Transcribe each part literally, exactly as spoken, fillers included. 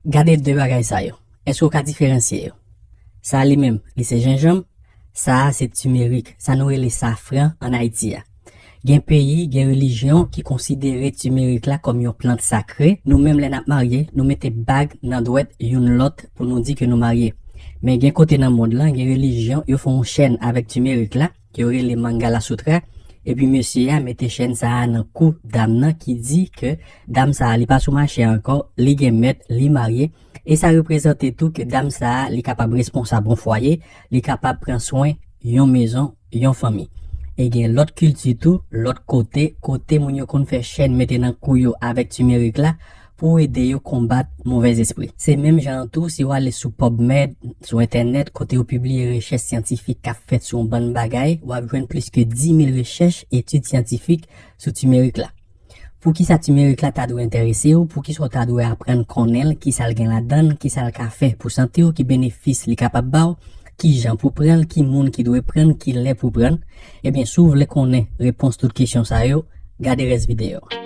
Gade de bagay sa yo. Èske w ka diferansye yo? Sa a li menm, li se jenjanm. Sa a se timerik, sa nou rele safran ann Ayiti a. Gen peyi, gen relijyon ki konsidere timerik la kòm yon plant sakre. Nou menm, lè n ap marye, nou mete bag nan dwèt youn lòt pou nou di ke nou marye. Men gen kote nan mond lan, gen relijyon, yo fè yon chèn avèk timerik la, ke yo rele Mangala Sutra. Epi mesye a mete chèn sa a nan kou dam nan, ki di ke dam sa a, li pa sou mache ankò, li gen mèt, li marye. E sa reprezante tou ke dam sa a, li kapab responsab yon fwaye, li kapab pran swen yon mezon, yon fanmi. E gen lòt kilti tou, lòt kote, kote moun yo konn fè chèn mete nan kou yo avèk timerik la pou ede yo konbat movèzespri. Se menm jan an tou, si w ale sou PubMed, sou entènèt, kote yo pibliye rechèch syantifik k ap fèt sou yon bann bagay, w ap jwenn plis ke dis mil rechèch, etid syantifik sou timerik la. Poukisa timerik la ta dwe enterese w? Poukisa w ta dwe aprann konnen l? Kisa l gen ladan l? Kisa l ka fè pou sante w? Ki benefis li kapab ba w? Kijan pou pran l? Ki moun ki dwe pran l? Kilè pou pran l? Ebyen, si w vle konnen repons tout kesyon sa yo, gade rès videyo a.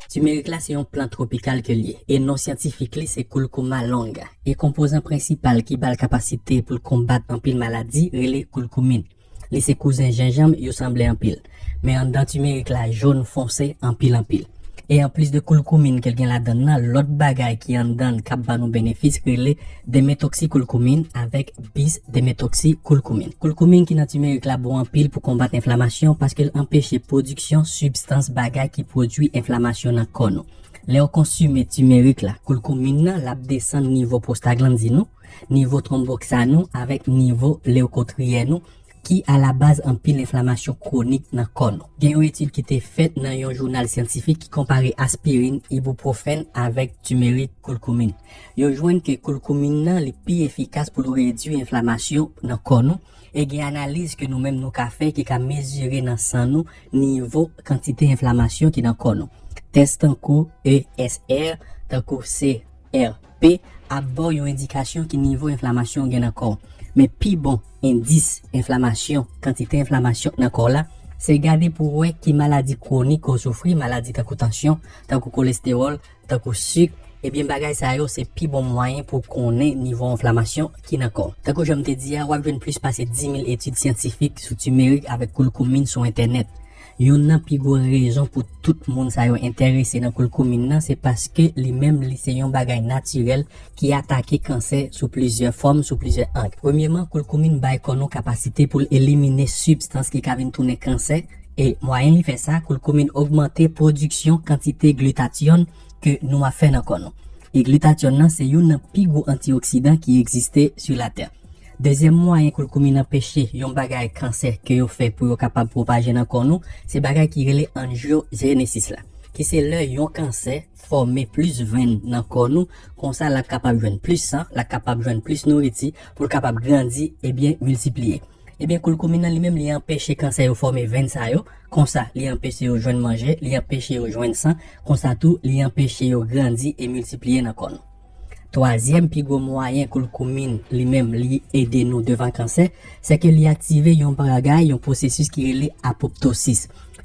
Timerik la se yon plant twopikal ke l ye, e non syantifik li se Curcuma longa. E konpozan prensipal ki ba l kapasite pou l konbat anpil maladi rele koulkoumin. Li se kouzen jenjanm, yo sanble anpil. Men anndan timerik la jòn fonse anpil anpil. E anplis de koulkoumin ke l gen ladan l nan, lòt bagay ki anndan l k ap ba nou benefis rele demetoksikoulkoumin avèk bis demetoksikoulkoumin. Koulkoumin ki nan timerik la bon anpil pou konbat enflamasyon paske l anpeche pwodiksyon sibstans bagay ki pwodui enflamasyon nan kò nou. Lè w konsime timerik la, koulkoumin nan, l ap desann nivo pwostaglandin ou, nivo twonboksan ou avèk nivo lekotriyèn ou, ki alabaz anpil enflamasyon kwonik nan kò nou. Gen yon etid ki te fèt nan yon jounal syantifik ki konpare aspirin, ibupwofen avèk timerik koulkoumin. Yo jwenn ke koulkoumin nan li pi efikas pou l redui enflamasyon nan kò nou, e gen analiz ke nou menm nou ka fè ki ka mezire nan san nou nivo kantite enflamasyon ki nan kò nou. Tès tankou E S R, tankou C R P ap ba w yon endikasyon ki nivo enflamasyon w gen nan kò w. Men pi bon endis enflamasyon, kantite enflamasyon nan kò w la, se gade pou w wè ki maladi kwonik ke w soufri, maladi tankou tansyon, tankou kolestewòl, tankou sik. Ebyen, bagay sa yo se pi bon mwayen pou w konnen nivo enflamasyon ki nan kò w. Tankou jan m te di a, w ap jwenn plis pase dis mil etid syantifik sou timerik avèk koulkoumin sou entènèt. Youn nan pi gwo rezon pou tout moun sa yo enterese nan koulkoumin nan, se paske li menm li se yon bagay natirèl ki atake kansè sou plizyè fòm, sou plizyè ang. Premyèman, koulkoumin bay kò nou kapasite pou l elimine sibstans ki ka vin tounen kansè, e mwayen li fè sa, koulkoumin ogmante pwodiksyon kantite glitatyòn ke nou ap fè nan kò nou. E glitatyòn nan se youn nan pi gwo antioksidan ki egziste sou latè. Dezyèm mwayen koulkoumin anpeche yon bagay kansè ke yo fè pou yo kapab pwopaje nan kò nou, se bagay ki rele angiogenesis la, ki se lè yon kansè fòme plis venn nan kò nou, konsa l ap kapab jwenn plis san, l ap kapab jwenn plis nouriti pou l kapab grandi ebyen miltipliye. Ebyen, koulkoumin nan li menm li anpeche kansè yo fòme venn sa yo, konsa li anpeche yo jwenn manje, li anpeche yo jwenn san, konsa tou li anpeche yo grandi e miltipliye nan kò nou. Twazyèm pi gwo mwayen koulkoumin li menm li ede nou devan kansè, se ke li aktive yon bagay, yon pwosesis ki rele apoptosis,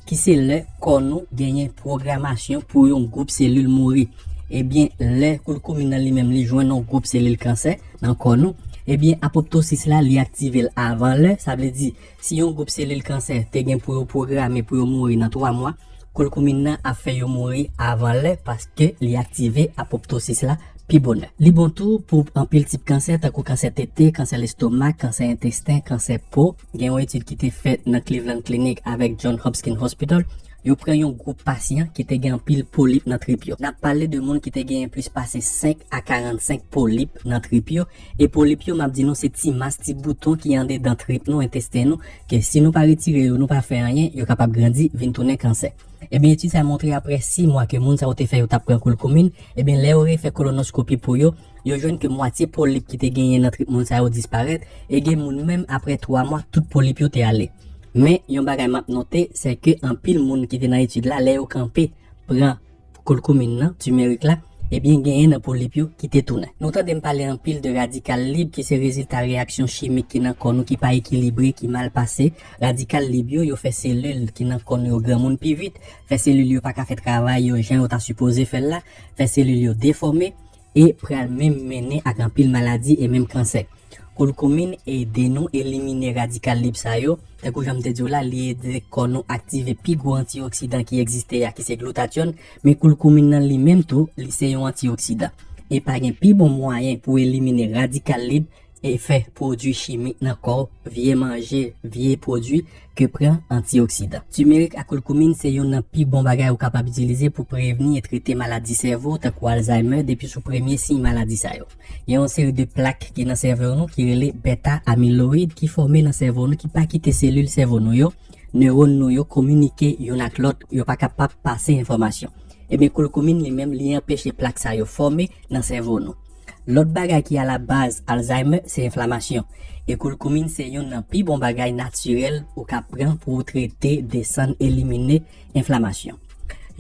ki se lè kò nou genyen pwogramasyon pou yon gwoup selil mouri. Ebyen, lè koulkoumin nan li menm li jwenn yon gwoup selil kansè nan kò nou, ebyen, apoptosis la li aktive l avan lè, sa vle di, si yon gwoup selil kansè te gen pou yo pwograme pou yo mouri nan twa mwa, koulkoumin nan ap fè yo mouri avan lè paske li aktive apoptosis la pi bonè. Li bon tou pou anpil tip kansè, tankou kansè tete, kansè lestomak, kansè entesten, kansè po. Gen yon etid ki te fèt nan Cleveland Clinic avèk John Hopkins Hospital. Yo pran yon gwoup pasyan ki te gen anpil polip nan trip yo. N ap pale de moun ki te genyen plis pase senk a karannsenk polip nan trip yo. E polip yo, m ap di nou, se ti mas, ti bouton ki andedan trip nou, entesten nou, ke si nou pa retire yo, nou pa fè anyen, yo kapab grandi, vin tounen kansè. Ebyen, etid sa montre apre sis mwa ke moun sa yo te fè yo t ap pran koulkoumin, ebyen, lè yo refè kolonoskopi pou yo, yo jwenn ke mwatye polip ki te genyen nan trip moun sa yo disparèt, e gen moun menm, apre twa mwa, tout polip yo te ale. Men, yon bagay m ap note, se ke anpil moun ki te nan etid la, lè yo kanpe pran koulkoumin nan, timerik la, ebyen genyen nan polip yo ki te tounen. Nou tande m pale anpil de radikal lib ki se rezilta reyaksyon chimik ki nan kò nou ki pa ekilibre, ki mal pase. Radikal lib yo, yo fè selil ki nan kò nou yo granmoun pi vit, fè selil yo pa ka fè travay yo jan yo ta sipoze fè l la, fè selil yo defòme, e pral menm mennen ak anpil maladi e menm kansè. Koulkoumine ede nou elimine radikal lib sa yo. Tankou jan m te di w la, li ede kò nou aktive pi gwo antioksidan ki egziste a, ki se glutathione, men koulkoumine nan li menm tou, li se yon antioksidan. E pa gen pi bon mwayen pou elimine radikal lib e fè pwodui chimik nan kò w, vye manje, vye pwodui, ke pran antioksidan. Timerik ak koulkoumine se youn nan pi bon bagay ou kapab itilize pou prevni e trete maladi sèvo, tankou Alzheimer, depi sou premye siy maladi sa yo. Gen yon seri de plak ki nan sèvo nou ki rele beta amiloid ki fòme nan sèvo nou, ki pa kite selil sèvo nou yo, newòn nou yo kominike youn ak lòt, yo pa kapab pase enfòmasyon. Ebyen, koulkoumine li menm, li anpeche plak sa yo fòme nan sèvo nou. Lòt bagay ki alabaz Alzheimer se enflamasyon. E koulkoumine se youn nan pi bon bagay natirèl ou ka pran pou w trete, desann, elimine enflamasyon.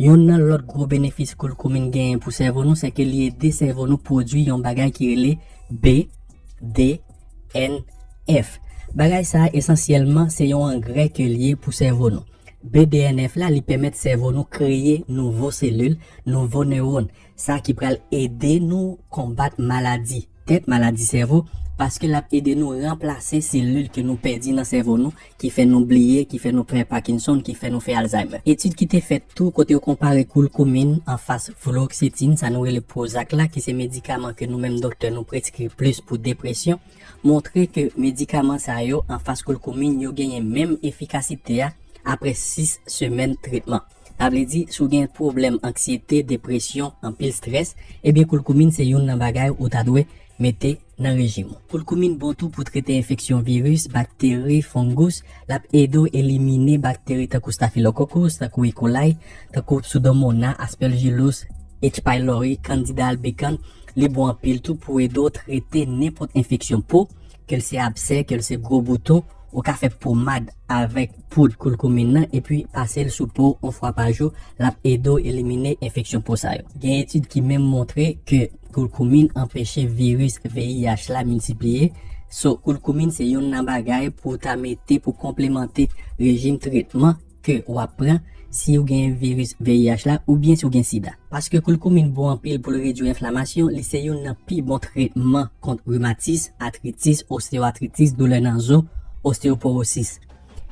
Youn nan lòt gwo benefis koulkoumine genyen pou sèvo nou, se ke li ede sèvo nou pwodui yon bagay ki rele B D N F. Bagay sa a esansyèlman se yon angrè ke li ye pou sèvo nou. B D N F la, li pèmèt sèvo nou kreye nouvo selil, nouvo newòn, sa ki pral ede nou konbat maladi tèt, maladi sèvo, paske l ap ede nou ranplase selil ke nou pèdi nan sèvo nou, ki fè nou bliye, ki fè nou fè Parkinson, ki fè nou fè Alzheimer. Etid ki te fèt tou kote yo konpare koulkoumine anfas fluoxetine, sa nou rele Prozac la, ki se medikaman ke nou menm doktè nou preskri plis pou depresyon, montre ke medikaman sa yo anfas koulkoumine yo genyen menm efikasite a apre sis semèn tretman. Sa vle di, si w gen pwoblèm anksyete, depresyon, anpil strès, ebyen koulkoumine se youn nan bagay ou ta dwe mete nan rejim ou. Koulkoumine bon tou pou trete enfeksyon viris, bakteri, fongous, l ap ede w elimine bakteri tankou Staphylococcus, tankou E. coli, tankou Pseudomonas, Aspergillus, H. pylori, Candida albicans, li bon anpil tou pou ede w trete nenpòt enfeksyon po, ke l se absè, ke l se gwo bouton, ou ka fè pomad avèk poud koulkoumine nan, epi pase l sou po w yon fwa pa jou, l ap ede w elimine enfeksyon po sa yo. Gen etid ki menm montre ke koulkoumine anpeche viris V I H la miltipliye. So, koulkoumine se youn nan bagay pou w ta mete pou konplemante rejim tretman ke w ap pran si w gen viris V I H la oubyen si w gen sida. Paske koulkoumine bon anpil pou l redui enflamasyon, li se youn nan pi bon tretman kont rimatis, atritis, osteyoatritis, doulè nan zo, osteoporosis.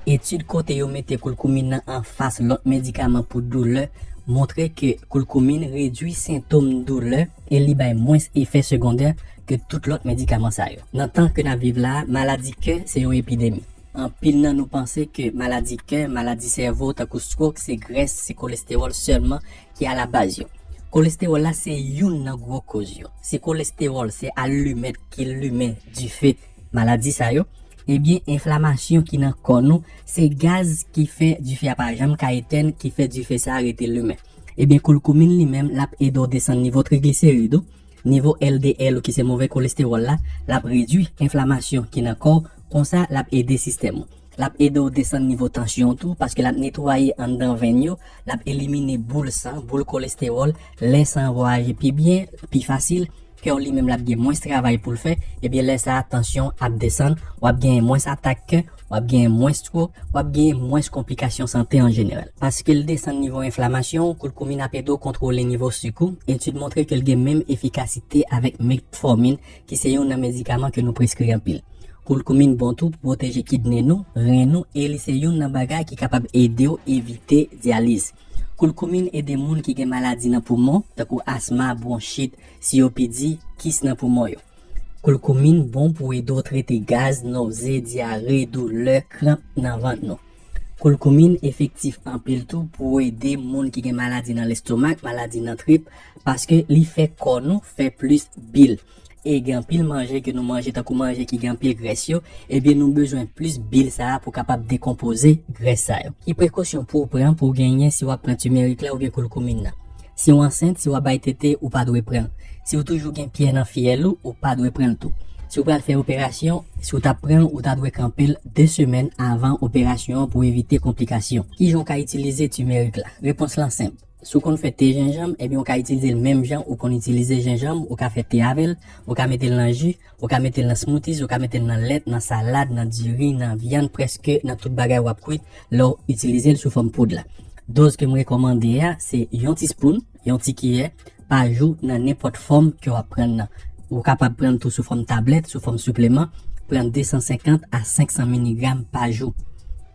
Etid kote yo mete koulkoumine nan anfas lòt medikaman pou doulè montre ke koulkoumine redui sentòm doulè e li bay mwens efè segondè ke tout lòt medikaman sa yo. Nan tan ke n ap viv la a, maladi kè se yon epidemi. Anpil nan nou panse ke maladi kè, maladi sèvo, tankou stroke, se grès, se kolestewòl sèlman ki alabaz yo. Kolestewòl la se youn nan gwo koz yo. Se kolestewòl, se alimèt ki limen dife maladi sa yo. Ebyen, enflamasyon ki nan kò nou, se gaz ki fè dife a pa janm ka etèn, ki fè dife sa a rete limen. Ebyen, koulkoumine li menm, l ap ede w desann nivo trigliserid ou, nivo L D L ou ki se move kolestewòl la, l ap redui enflamasyon ki nan kò w, konsa l ap ede sistèm ou. L ap ede w desann nivo tansyon w tou, paske l ap netwaye anndan venn yo, l ap elimine boul san, boul kolestewòl, lè san an vwayaje pi byen, pi fasil, kè w li menm l ap gen mwens travay pou l fè, ebyen lè sa a tansyon w ap desann, w ap genyen mwens atak kè, w ap genyen mwens twok, w ap genyen mwens konplikasyon sante an jeneral. Paske l desann nivo enflamasyon w, koulkoumine ap ede w kontwole nivo sik ou. Etid montre ke l gen menm efikasite avèk metformin, ki se youn nan medikaman ke nou preskri anpil. Koulkoumine bon tou pou pwoteje kidne nou, ren nou, e li se youn nan bagay ki kapab ede w evite dyaliz. Koulkoumine ede moun ki gen maladi nan poumon, tankou asma, bwonchit, C O P D, kis nan poumon yo. Koulkoumine bon pou ede w trete gaz, noze, dyare, doulè, kranp nan vant nou. Koulkoumine efektif anpil tou pou ede moun ki gen maladi nan lestomak, maladi nan trip, paske li fè kò nou fè plis bil. E gen anpil manje ke nou manje, tankou manje ki gen anpil grès yo, ebyen nou bezwen plis bil sa a pou kapab dekonpoze grès sa yo. Ki prekosyon pou w pran pou w genyen si w ap pran timerik la oubyen koulkoumine nan? Si w ansent, si w ap bay tete, ou pa dwe pran l. Si w toujou gen pyè nan fyèl ou, ou pa dwe pran l tou. Si w pral fè operasyon, si w t ap pran l, ou ta dwe kanpe l de semèn avan operasyon an pou evite konplikasyon. Kijan w ka itilize timerik la? Repons lan senp. Si w konn fè te jenjanm, ebyen, ou ka itilize l menm jan ou konn itilize jenjanm, ou ka fè te avè l, ou ka mete l nan ji, ou ka mete l nan smoothies, ou ka mete l nan lèt, nan salad, nan diri, nan vyann, prèske nan tout bagay w ap kwit lè w itilize l sou fòm poud la. Doz ke m rekòmande a, se yon tispoun, yon ti kiyè, pa jou nan nenpòt fòm ke w ap pran nan. Ou kapab pran l tou sou fòm tablèt, sou fòm sipleman, pran de san senkant a senk san miligram pa jou.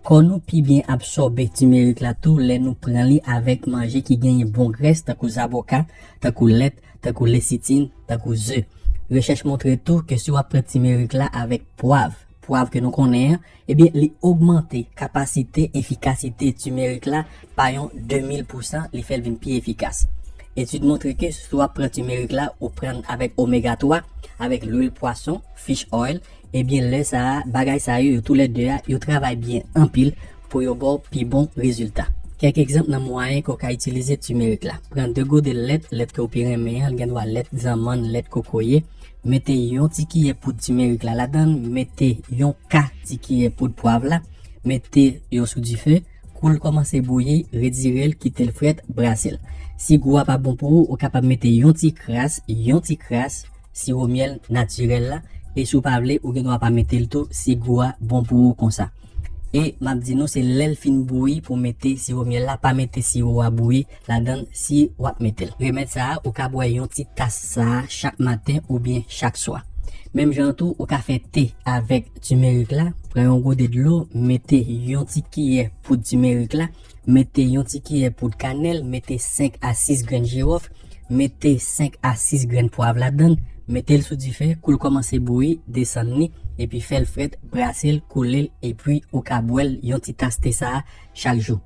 Kò nou pi byen absòbe timerik la tou lè nou pran li avèk manje ki genyen bon grès, tankou zaboka, tankou lèt, tankou lesitin, tankou ze. Rechèch montre tou ke si w ap pran timerik la avèk pwav, pwav ke nou konnen an, ebyen, li ogmante kapasite efikasite timerik la pa yon de mil pousan, li fè l vin pi efikas. Etid montre ke si w ap pran timerik la, ou pran avèk omega twa, avèk lwil pwason, fish oil, ebyen, lè sa a, bagay sa yo, yo toulède a, yo travay byen anpil pou yo ba w pi bon rezilta. Kèk egzanp nan mwayen ke w ka itilize timerik la. Pran de gode lèt, lèt ke w pi renmen an, l gen dwa lèt zanmann, lèt kokoye. Mete yon ti kiyè poud timerik la ladan l, mete yon ka ti kiyè poud pwav la, mete yo sou dife, kou l kòmanse bouyi, retire l, kite l frèt, brase l. Si gou a pa bon pou ou, ou kapab mete yon ti kras, yon ti kras siwo myèl natirèl la, e si w pa vle, ou gen dwa pa mete l tou, si gou a bon pou ou konsa. E m ap di nou, se lè l fin bouyi pou mete siwo myèl la, pa mete siwo a bouyi ladan l si w ap mete l. Remèd sa a, ou ka bwè yon ti tas sa a chak maten oubyen chak swa. Menm jan an tou, ou ka fè te avèk timerik la, pran yon gode dlo, mete yon ti kiyè poud timerik la, mete yon ti kiyè poud kanèl, mete senk a sis grenn jiwòf, mete senk a sis grenn pwav ladan l, mete l sou dife, kou l kòmanse bouyi, desann li, epi fè l frèt, brase l, koule l, epi ou ka bwè l yon ti tas te sa a chak jou.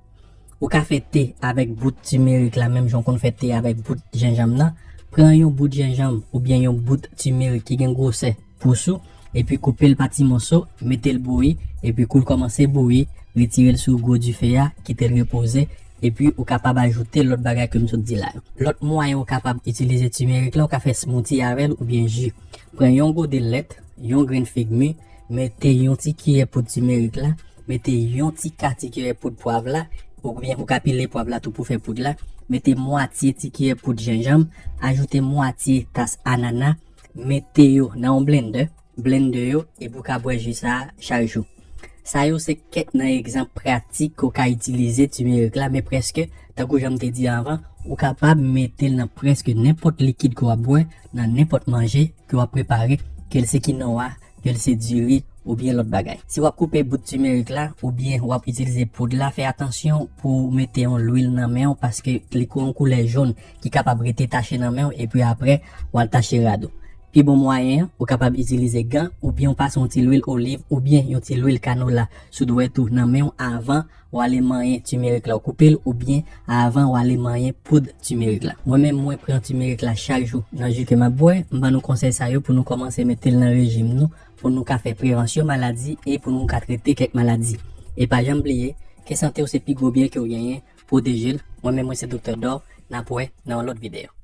Ou ka fè te avèk bout timerik la, menm jan w konn fè te avèk bout jenjanm nan. Pran yon bout jenjanm oubyen yon bout timerik ki gen gwosè pous ou, epi koupe l pa ti moso, mete l bouyi, epi kou l kòmanse bouyi, retire l sou gwo dife a, kite l repoze, epi ou kapab ajoute lòt bagay ke m sot di la yo. Lòt mwayen ou kapab itilize timerik la, ou ka fè smoothie avè l oubyen ji. Pran yon gode lèt, yon grenn fig mi, mete yon ti kiyè poud timerik la, mete yon ti ka ti kiyè poud pwav la, oubyen ou ka pile pwav la tou pou fè poud la, mete mwatye ti kiyè poud jenjanm, ajoute mwatye tas anana, mete yo nan yon blendè, blende yo, epi ou ka bwè ji sa a chak jou. Sa yo se kèk nan egzanp pratik ke w ka itilize timerik la, men prèske, tankou jan m te di anvan, ou kapab mete l nan prèske nenpòt likid ke w ap bwè, nan nenpòt manje ke w ap prepare, ke l se kinon a, ke l se diri, oubyen lòt bagay. Si w ap koupe bout timerik la, oubyen w ap itilize poud la, fè atansyon pou w mete yon lwil nan men w, paske li gon yon koulè jòn ki kapab rete tache nan men w, epi apre, w al tache rad ou. Pi bon mwayen an, ou kapab itilize gan, oubyen w pase yon ti lwil oliv, oubyen yon ti lwil kanola sou dwèt ou nan men w avan w ale manyen timerik la, w koupe l, oubyen avan w ale manyen poud timerik la. Mwen menm, mwen pran timerik la chak jou nan ji ke m ap bwè. M ban nou konsèy sa yo pou nou kòmanse mete l nan rejim nou, pou nou ka fè prevansyon maladi e pou nou ka trete kèk maladi. E pa janm bliye, ke sante w se pi gwo byen ke w genyen, pwoteje l. Mwen menm, mwen se Doktè Dò, n ap wè nan yon lòt videyo.